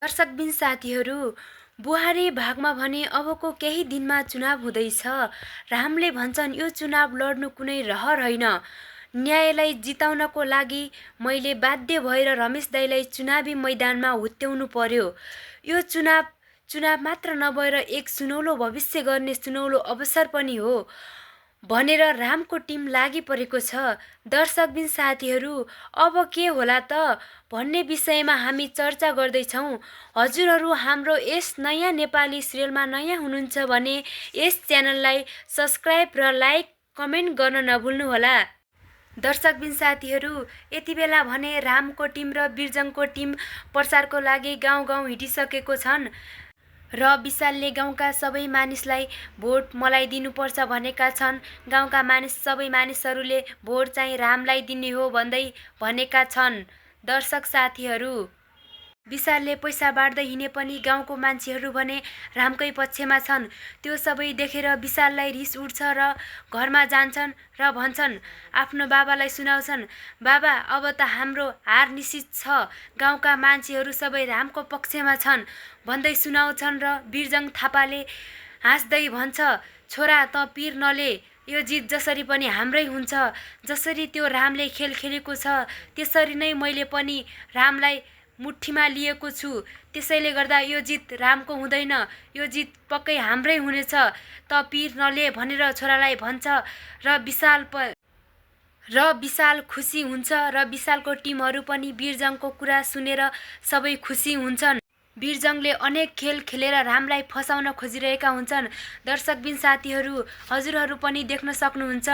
दर्शकबिन साथीहरू, बुहारी भागमा भने अबको केही दिनमा चुनाव हुँदैछ। रामले भन्छन् यो चुनाव लड्नु कुनै रहर होइन। न्यायलाई जिताउनको लागि मैले बाध्य भएर रमेश दाइलाई चुनावी मैदानमा हुत्याउनु पर्यो। यो चुनाव मात्र नभएर एक सुनौलो भविष्य गर्ने सुनौलो अवसर पनि हो भनेर रामको टिम लागि परेको छ। दर्शकबिन साथीहरू, अब के होला त भन्ने विषयमा हामी चर्चा गर्दैछौँ। हजुरहरू हाम्रो यस नयाँ नेपाली सिरियलमा नयाँ हुनुहुन्छ भने यस च्यानललाई सब्स्क्राइब र लाइक कमेन्ट गर्न नभुल्नुहोला। दर्शकबिन साथीहरू, यति बेला भने रामको टिम र बिरजङको टिम प्रचारको लागि गाउँ गाउँ हिँडिसकेको छन् र विशालले गाउँका सबै मानिसलाई भोट मलाई दिनुपर्छ भनेका छन्। गाउँका सबै मानिसहरूले भोट चाहिँ रामलाई दिने हो भन्दै भनेका छन्। दर्शक साथीहरू, विशालले पैसा बाँड्दै हिँडे पनि गाउँको मान्छेहरू भने रामकै पक्षमा छन्। त्यो सबै देखेर विशाललाई रिस उठ्छ र घरमा जान्छन् र भन्छन्, आफ्नो बाबालाई सुनाउँछन्, बाबा अब त हाम्रो हार निश्चित छ, गाउँका मान्छेहरू सबै रामको पक्षमा छन् भन्दै सुनाउँछन्। र बिरजङ थापाले हाँस्दै भन्छ, छोरा त पिर नले, यो जित जसरी पनि हाम्रै हुन्छ। जसरी त्यो रामले खेल खेलेको छ त्यसरी नै मैले पनि रामलाई मुठीमा लिएको छु। त्यसैले गर्दा यो जित रामको हुँदैन, यो जित पक्कै हाम्रै हुनेछ, त पिर नले भनेर छोरालाई भन्छ। र विशाल खुसी हुन्छ र विशालको टिमहरू पनि बिरजङको कुरा सुनेर सबै खुसी हुन्छन्। बिरजङले अनेक खेल खेलेर रामलाई फसाउन खोजिरहेका हुन्छन्। दर्शकबिन साथीहरू, हजुरहरू पनि देख्न सक्नुहुन्छ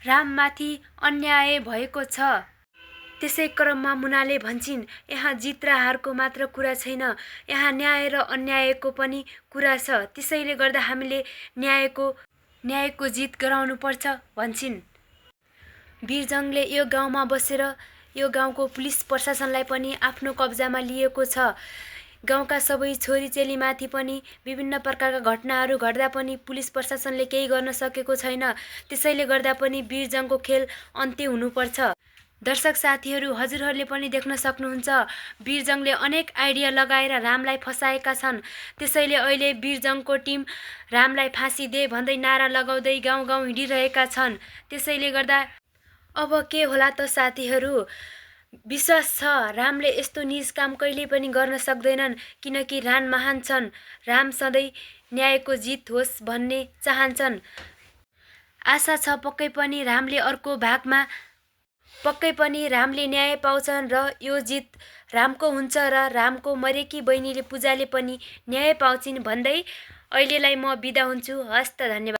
राममाथि अन्याय भएको छ। त्यसै क्रममा मुनाले भन्छन्, यहाँ जित र हारको मात्र कुरा छैन, यहाँ न्याय र अन्यायको पनि कुरा छ। त्यसैले गर्दा हामीले न्यायको जित गराउनुपर्छ भन्छन्। बिरजङले यो गाउँमा बसेर यो गाउँको पुलिस प्रशासनलाई पनि आफ्नो कब्जामा लिएको छ। गाउँका सबै छोरीचेलीमाथि पनि विभिन्न प्रकारका घटनाहरू घट्दा पनि पुलिस प्रशासनले केही गर्न सकेको छैन। त्यसैले गर्दा पनि बिरजङको खेल अन्त्य हुनुपर्छ। दर्शक साथीहरू, हजुरहरूले पनि देख्न सक्नुहुन्छ बिरजङले अनेक आइडिया लगाएर रामलाई फसाएका छन्। त्यसैले अहिले बिरजङको टिम रामलाई फाँसी दे भन्दै नारा लगाउँदै गाउँ गाउँ हिँडिरहेका छन्। त्यसैले गर्दा अब के होला त साथीहरू, विश्वास छ रामले यस्तो निज काम कहिल्यै पनि गर्न सक्दैनन्, किनकि राम महान छन्। राम सधैँ न्यायको जित होस् भन्ने चाहन्छन्। आशा छ पक्कै पनि रामले न्याय पाउँछन् र यो जित रामको हुन्छ र रामको मरेकी बहिनीले पूजाले पनि न्याय पाउँछिन् भन्दै अहिलेलाई म बिदा हुन्छु। हस्त, धन्यवाद।